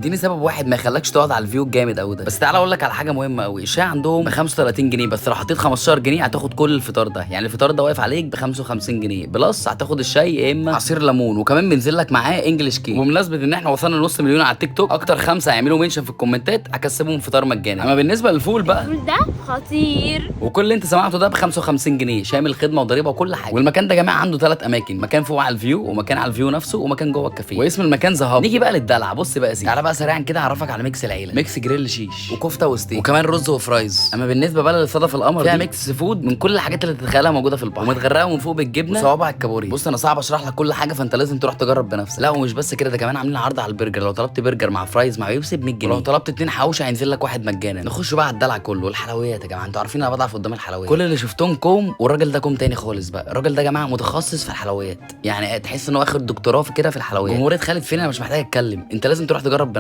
اديني سبب واحد ما يخلكش تقعد على ال view الجامد قوي ده. بس تعالى اقول لك على حاجة مهمة قوي، الشاي عندهم ب 35 جنيه بس، لو حطيت 15 جنيه هتاخد كل الفطار ده، يعني الفطار ده واقف عليك ب 55 جنيه plus هتاخد الشاي يا اما عصير ليمون، وكمان بينزل لك معاه English cake. وبمناسبة ان احنا وصلنا نص مليون على التيك توك، اكتر خمسة هيعملوا mention في الكومنتات هكسبهم فطار مجاني. اما بالنسبة للفول بقى، الفول ده خطير. وكل اللي انت سمعته ده ب 55 جنيه شامل خدمة وضريبه وكل حاجة. والمكان ده يا جماعة عنده 3 اماكن، مكان فوق على ال view، ومكان على ال view نفسه، ومكان جوه الكافيه، واسم المكان The Hub. نيجي بقى للدلع. بص بقى يا سيدي، تعالى بقى سريعا كده اعرفك على mix العيلة، mix grill شيش وكفته وستيك وكمان رز و fries. اما بالنسبة بقى للصدف القمر فيها mix seafood من كل الحاجات اللي تتخيلها موجودة في البحر، ومتغرقه من فوق بالجبنه وصوابع الكابوري. بص انا صعب اشرح لك كل حاجة، فانت لازم تروح تجرب بنفسك. لا ومش بس كده، ده كمان عاملين عرض على البرجر، لو طلبت برجر مع fries مع بيبسي ب 100 جنيه، ولو طلبت 2 حواوشي هينزل لك واحد مجانا. نخش بقى على الدلع كله، الحلويات يا جماعة. انتوا عارفين انا بضعف قدام الحلويات، كل اللي شفتهم كوم والراجل ده كوم تاني خالص بقى. الراجل ده يا جماعة متخصص في الحلويات، يعني تحس انه واخد دكتوراه في كده في الحلويات. جمهورية خالد فين، انا مش محتاج اتكلم، انت لازم تروح تجرب بنفسك.